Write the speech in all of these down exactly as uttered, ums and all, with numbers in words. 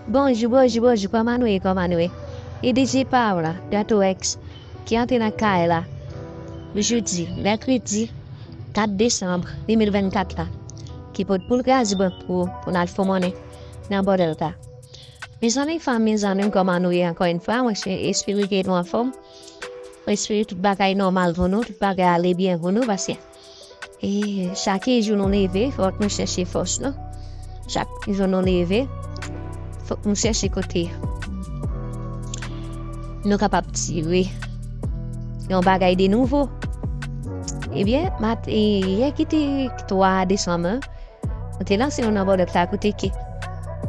Bonjou, bonjou, bonjou, kòman nou ye, kòman nou ye? E D J Paola, Gato X, ki antre nan kay la, jodi, mèkredi, kat desanm de mil vennkat la, ki pot pou l kraze bank pou, pou n al fè monnen nan bòdèl la. Mezanmi, fanmi, zanmi m, kòman nou ye ankò yon fwa? Mwen se espere ke nou anfòm. Mwen espere tout bagay nòmal pou nou, tout bagay ale byen pou nou, paske e chak jou nou leve, fòk nou chèche fòs nou. Chak jou nou leve, fòk nou chèche kote nou kapab tire yon bagay de nouvo. Ebyen, mat-, e, yè ki te twa desanm, nou te lanse nou nan bòdèl la kote ke,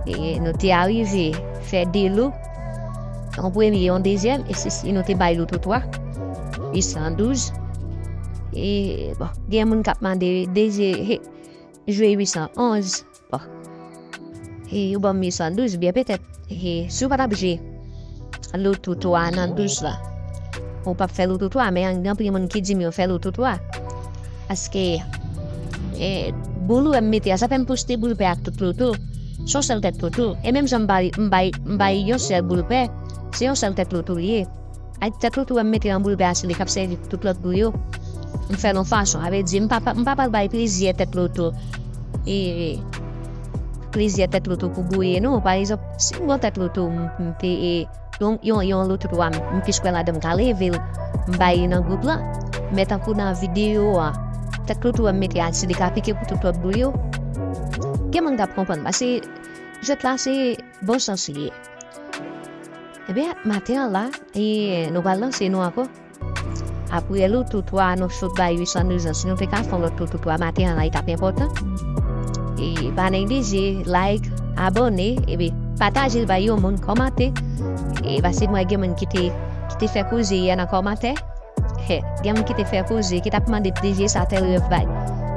e, nou te arive fè de lo, yon premye, yon dezyèm, e se, se nou te bay lo toutwa, uit san douz. E, bon, gen moun k ap mande, D J, he, jwe uit san onz. Bon. E, yo ban m uit san douz, byen petèt. E, si w pa t ap jwe loto twa nan douz la, ou p ap fè loto twa, men gen anpil moun ki di m yo fè loto twa. Paske, e, boul ou wè m mete a, sa fè m poste boul pè ak tout loto. Se yon sèl tèt loto. E menm jan m bay, m bay, m bay yon sèl boul pè, se yon sèl tèt loto li ye. Ak tèt loto m mete an boul pè a, se li k ap sèvi pou tout lòt boul yo. M fè l yon fason, sa vle di, m pa, m pa pral bay plizyè tèt loto. E, plizyè tèt loto pou bouye, non. Pa egzanp, si m gon tèt loto, m, m te, e, yon, yon, yon loto twa, m, m plis kwè ladan m ka leve l, m bay li nan gwoup lan. Men tankou nan videyo a, tèt loto m mete a, se li k aplike pou tout lòt boul yo. Gen moun k ap konprann, paske jwèt la, se bon sans li ye. Ebyen, maten an la, e, nou pral lanse nou ankò. Apre loto twa, nou sot bay uit san douz an. Si nou te ka fè yon lòt loto twa maten an la, li t ap enpòtan. E pa neglije like, abòne, epi pataje l bay yon moun, kòmante. E paske m wè gen moun ki te, ki te fè koze yè nan kòmantè. He, gen moun ki te fè koze, ki t ap mande D J sa tèl rèv bay.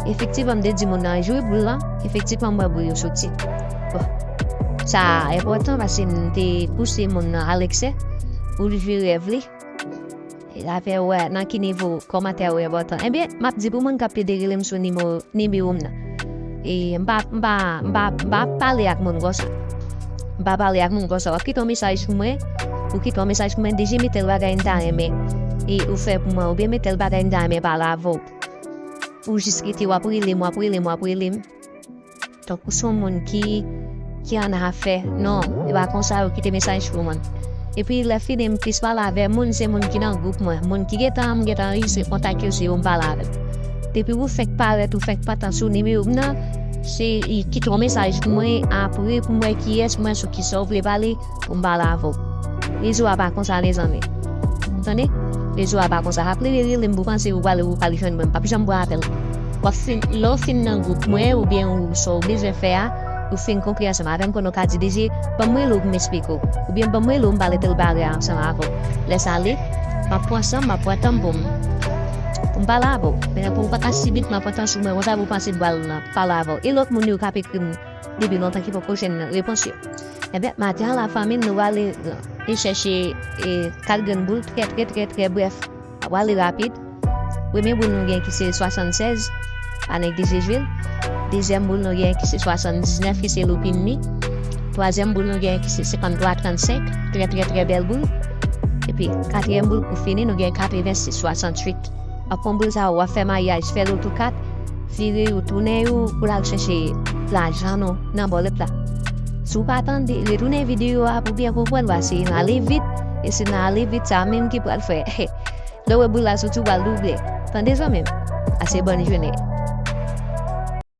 Efektivman, m te di moun nan jwe boul lan, efektivman, m wè boul yo soti. Bon, sa enpòtan paske m te pouse moun nan alèksè pou l jwe rèv li. E sa fè w wè nan ki nivo kòmantè yo enpòtan. Ebyen, m ap di pou moun k ap pede rele m sou nimewo, nimewo m nan. E m pa, m pa, m pa, m pa pale ak moun konsa. M pa pale ak moun konsa. W ap kite yon mesaj pou mwen, ou kite yon mesaj pou mwen, D J, men tèl bagay m ta renmen e ou fè pou mwen, oubyen men tèl bagay m ta renmen pale avè w. Ou jis rete, w ap rele m, w ap rele m, w ap rele m. Tankou se yon moun ki, ki annafè. Non, e pa konsa yo kite mesaj pou mwen. Epi lè fini, m plis pale avè moun, se moun ki nan gwoup mwen. Moun ki gentan, m gentan anrejistre kontak yo, se yo m pale avè. Depi ou fenk parèt, ou fenk pantan sou nimewo m nan, se, kite yon mesaj pou mwen, apre pou m wè kiyès mwen, sou kisa w vle pale, pou m pale avè w. Rezo a pa konsa, mezanmi. Tande? Rezo a pa konsa. Raple, rele m pou panse ou pale, ou pale jwenn mwen. M p ap janm pran apèl. W ap fin, lè w fin nan gwoup mwen, oubyen ou, sa w bezwen fè a, ou fin konkli ansanm avè m, kounye a w ka di, D J, ban m rele w pou m esplike w. Oubyen ban m rele w, m pale tèl bagay ansanm avè w. Lè sa ale, m ap pran san m, m ap pran tan m pou m, pou m pale avè w. Men pou w pa ka sibit, m ap pran tan sou mwen, konsa pou w panse m pral pale avè w. E lòt moun yo k ap ekri m depi lontan ki poko jwenn repons yo. Ebyen, maten an la, fanmi m, nou prale, e, chèche, e, kat grenn boul trè, trè, trè, trè brèf. Nou prale rapid. Premye boul nou gen ki se swasannsèz, pa neglije jwe l. Dezyèm boul nou gen ki se swasanndiznèf, ki se loupin li. Twazyèm boul nou gen ki se senkanntwa trannsenk, trè, trè, trè bèl boul. Epi, katriyèm boul pou fini, nou gen katrevensis swasanntuit. Ap pran boul sa yo, w ap fè mayaj, fè loto kat, vire yo, tounen yo, pou l al chèche lajan nou nan bòlèt la. Si w pa tande, retounen videyo a pou byen konprann, paske n ale vit, e se nan ale vit sa menm ki pral fè. Lè w wè boul la soti, w pral double. Tande zanmi m? Pase bòn jounen.